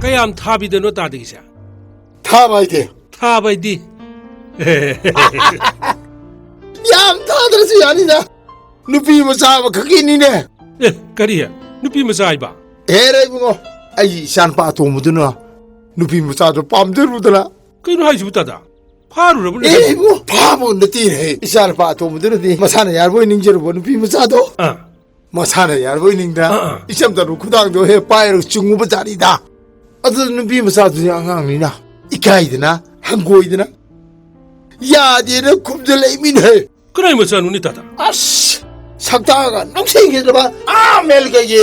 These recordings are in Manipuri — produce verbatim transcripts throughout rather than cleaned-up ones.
ꯀꯌꯥꯝ ꯊꯥꯕꯤꯗꯅꯣ ꯇꯥꯗꯒꯤꯁꯦ? ꯊꯥꯕ ꯍꯥꯏꯗꯤ? ꯊꯥꯕ ꯍꯥꯏꯗꯤ? ꯌꯥꯝ ꯊꯥꯗ꯭ꯔꯁꯨ ꯌꯥꯅꯤꯗ꯫ ꯅꯨꯄꯤ ꯃꯆꯥ ꯑꯃꯈꯛꯀꯤꯅꯤꯅꯦ꯫ ꯑꯦ, ꯀꯔꯤ? ꯅꯨꯄꯤ ꯃꯆꯥ ꯍꯥꯏꯕ? ꯑꯦꯔꯦ ꯏꯕꯨꯡꯉꯣ, ꯑꯩꯒꯤ ꯏꯆꯥꯅꯨꯄꯥ ꯑꯇꯣꯝꯕꯗꯨꯅ ꯅꯨꯄꯤ ꯃꯆꯥꯗꯣ ꯄꯥꯝꯖꯔꯨꯗꯅ꯫ ꯀꯩꯅꯣ ꯍꯥꯏꯁꯤꯕꯨ ꯇꯥꯗ? ꯐꯥꯔꯨꯔꯕꯅꯦ? ꯑꯦ ꯏꯕꯨꯡꯉꯣ, ꯐꯥꯕ ꯅꯠꯇꯦꯅꯦ꯫ ꯏꯆꯥꯅꯨꯄꯥ ꯑꯇꯣꯝꯕꯗꯨꯅꯗꯤ ꯃꯁꯥꯅ ꯌꯥꯔꯕꯣꯏ ꯅꯤꯡꯖꯔꯨꯕ ꯅꯨꯄꯤ ꯃꯆꯥꯗꯣ꯫ ꯑꯥ꯫ ꯃꯁꯥꯅ ꯌꯥꯔꯕꯣꯏ ꯅꯤꯡꯗ ꯑꯥ, ꯑꯥ꯫ ꯏꯆꯝ ꯆꯝꯕ ꯈꯨꯗꯥꯡꯗꯣ ꯍꯦꯛ ꯄꯥꯏꯔꯒ ꯆꯤꯡꯉꯨꯕ ꯖꯥꯠꯅꯤꯗ꯫ ꯑꯗꯨꯗ ꯅꯨꯄꯤ ꯃꯆꯥꯗꯨꯗꯤ ꯑꯉꯥꯡꯅꯤꯅ ꯏꯀꯥꯏꯗꯅ, ꯍꯪꯒꯣꯏꯗꯅ, ꯌꯥꯗꯦꯅ ꯈꯨꯝꯖꯜꯂꯛꯏꯃꯤꯅꯦꯍꯦ꯫ ꯀꯅꯥꯏ ꯃꯆꯥꯅꯣꯅꯦ ꯇꯥꯗ? ꯑꯁ, ꯁꯛꯇꯥꯒ ꯅꯨꯡꯁꯤꯈꯤꯗ꯭ꯔꯕ ꯑꯥ ꯑꯃꯦꯔꯤꯀꯥꯒꯤ,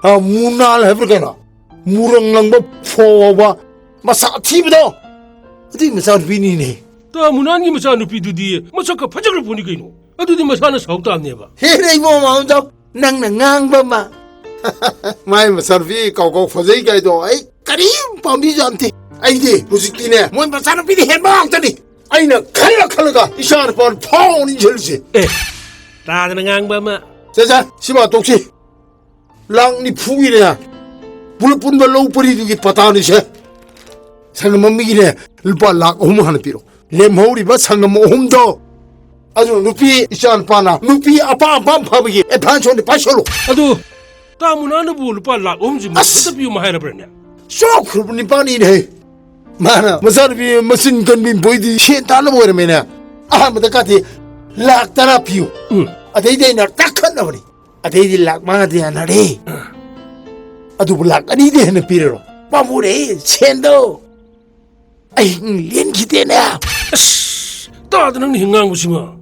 ꯑ, ꯃꯨꯅꯥꯜ ꯍꯥꯏꯕ꯭ꯔꯥ ꯀꯩꯅꯣ? ꯃꯨꯔꯪ ꯂꯪꯕ ꯐꯣꯕ ꯃꯁꯛ ꯊꯤꯕꯗꯣ, ꯑꯗꯨꯏ ꯃꯆꯥꯅꯨꯄꯤꯅꯤꯅꯦ꯫ ꯇꯥ ꯃꯨꯅꯥꯟꯒꯤ ꯃꯆꯥꯅꯨꯄꯤꯗꯨꯗꯤ ꯃꯁꯛꯀ ꯐꯖꯈ꯭ꯔ ꯄꯣꯠꯅꯤ ꯀꯩꯅꯣ꯫ ꯑꯗꯨꯗꯤ ꯃꯁꯥꯅ ꯁꯥꯎ ꯇꯥꯕꯅꯦꯕ꯫ ꯍꯦꯔꯦ ꯏꯕꯣ ꯃꯥꯝꯗꯣ, ꯅꯪꯅ ꯉꯥꯡꯕ ꯑꯃ꯫ ꯃꯥꯏ ꯃꯆꯥꯅꯨꯄꯤ ꯀꯥꯎ ꯀꯥꯎ ꯐꯖꯩ ꯀꯥꯏꯗꯣ ꯑꯩ ꯀꯔꯤꯝ ꯄꯥꯝꯕꯤꯖꯥꯠ ꯅꯠꯇꯦ꯫ ꯑꯩꯗꯤ ꯍꯧꯖꯤꯛꯇꯤꯅꯦ, ꯃꯣꯏ ꯃꯆꯥꯅꯨꯄꯤꯗꯤ ꯍꯦꯟꯕ ꯉꯥꯛꯇꯅꯤ꯫ ꯑꯩꯅ ꯈꯜꯂ ꯈꯜꯂꯒ ꯏꯆꯥ ꯅꯨꯄꯥ ꯐꯥꯎꯅꯤ ꯏꯟꯁꯤꯜꯂꯤꯁꯦ꯫ ꯑꯦ, ꯇꯥꯗꯅ ꯉꯥꯡꯕ ꯑꯃ꯫ ꯁꯦ, ꯁꯦ, ꯁꯤꯃ ꯇꯣꯛꯁꯤ꯫ ꯂꯥꯛ ꯅꯤꯐꯨꯒꯤꯅꯦ, ꯄꯨꯂꯞ ꯄꯨꯟꯕ ꯂꯧ ꯄꯔꯤꯗꯨꯒꯤ ꯄꯇꯥꯅꯤꯁꯦ꯫ ꯁꯪꯒꯝ ꯑꯃꯒꯤꯅꯦ, ꯂꯨꯄꯥ ꯂꯥꯛ ꯑꯍꯨꯝ ꯍꯥꯟꯅ ꯄꯤꯔꯣ꯫ ꯂꯦꯝꯍꯧꯔꯤꯕ ꯁꯪꯒꯝ ꯑꯍꯨꯝꯗꯣ, ꯑꯗꯨ ꯅꯨꯄꯤ ꯏꯆꯥ ꯅꯨꯄꯥꯅ ꯅꯨꯄꯤ ꯑꯄꯥꯝ ꯑꯄꯥꯝ ꯐꯕꯒꯤ ꯑꯦꯗꯚꯥꯟꯁ ꯑꯣꯏꯅ ꯄꯥꯏꯁꯜꯂꯣ꯫ ꯑꯗꯨ ꯇꯥ ꯃꯨꯅꯥꯅꯕꯨ ꯂꯨꯄꯥ ꯂꯥꯛ ꯑꯍꯨꯝꯁꯤ ꯑꯁ! ꯃꯊꯟꯇ ꯄꯤꯌꯨ ꯍꯥꯏꯔꯕ꯭ꯔꯅꯦ? ꯆꯥꯎꯈ꯭ꯔꯕ ꯅꯤꯄꯥꯅꯤꯅꯦꯍꯦ꯫ ꯃꯥꯅ ꯃꯆꯥꯅꯨꯄꯤ ꯃꯆꯤꯟ ꯀꯟꯕꯤ ꯕꯣꯏꯗꯤ ꯁꯦꯟ ꯇꯥꯅꯕ ꯑꯣꯏꯔꯝꯃꯦꯅꯦ꯫ ꯑꯍꯥꯟꯕꯗ ꯀꯥꯇꯤ ꯂꯥꯛ ꯇꯔꯥ ꯄꯤꯌꯨ꯫ ꯎꯝ꯫ ꯑꯗꯩꯗꯤ ꯑꯩꯅ ꯇꯥꯈꯠꯅꯕꯅꯤ꯫ ꯑꯗꯩꯗꯤ ꯂꯥꯛ ꯃꯉꯥꯗꯤ ꯌꯥꯅꯔꯦ꯫ ꯑꯗꯨꯕꯨ ꯂꯥꯛ ꯑꯅꯤꯗꯤ ꯍꯦꯟꯅ ꯄꯤꯔꯔꯣ꯫ ꯄꯥꯝꯃꯨꯔꯦ ꯁꯦꯟꯗꯣ꯫ ꯑꯩ ꯂꯦꯟꯈꯤꯗꯦꯅꯦ꯫ ꯑꯁ, ꯇꯥꯗ ꯅꯪꯅ ꯍꯤꯡ ꯉꯥꯡꯕꯁꯤꯃ꯫